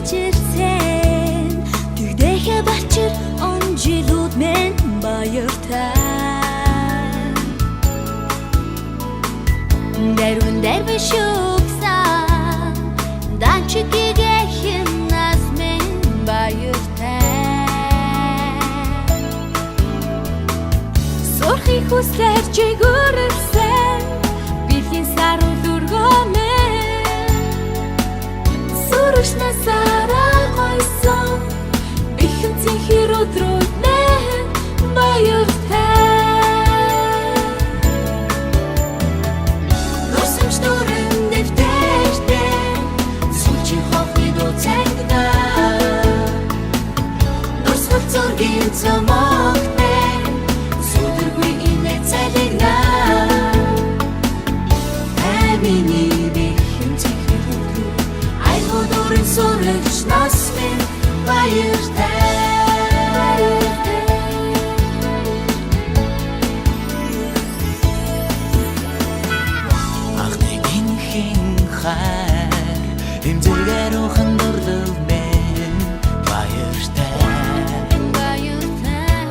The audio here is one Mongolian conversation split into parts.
Ижилцэн Тэгдэхэ бачир он жилүүд мэн баяртай. Дэрвэн дэрвэн шүксан Данчик игэхэн нас мэн баяртай. Сурхын хүслээр чигүрэлсэн бэлгийн сарул өргөмөө Сүрэгч насаараа гойсон бэхэн цэнхэр өдрүүд мэн баяртай. Дурсамж дүүрэн дэвтэртэй сүүлчийн хонхны дуу цангинаа. Дурсгал зургийн цомогтой сүдэргүй инээ цалигнаа. Амины бэхэн цэнхэр өдрүүд аягүй дүүрэн сүрэгч нас минь баяртай. Анхны гинхэн хайр эмзэгээр ухан дурлал мэн баяртай. Баяртай.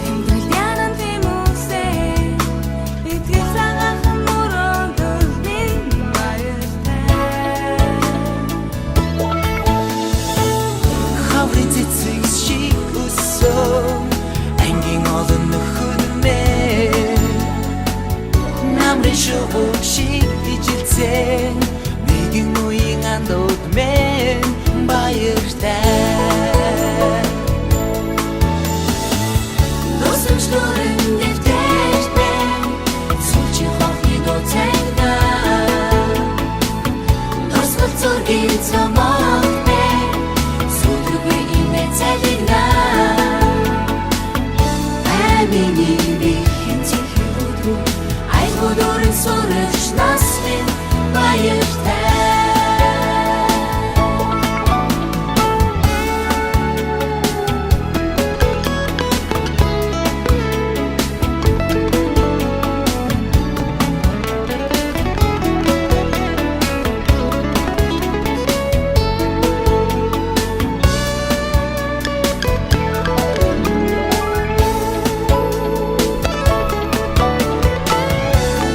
Тэмдэглэл янан тэмүүлсэн итгэл цагаахан мөрөөдөл минь баяртай. Хаврын цэцэг шиг өссөн ангийн олон нөхөд мэн намрын шувуу шиг ижилсэн нэгэн үеийн андууд мэн баяртай. Дурсамж дүүрэн дэвтэртэй сүүлчийн хонхны дуу цангинаа. Дурсгал зургийн цомогтой сүдэргүй инээ цалигнаа. Амины бэхэн цэнхэр өдрүүд аягүй дүүрэн сүрэгч нас минь баяртай.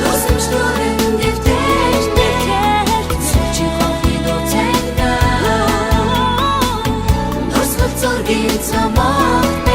Дурсамж дүүрэн дэвтэртэй сүүлчийн хонхны дуу цангинаа. Дурсгал зургийн цомогтой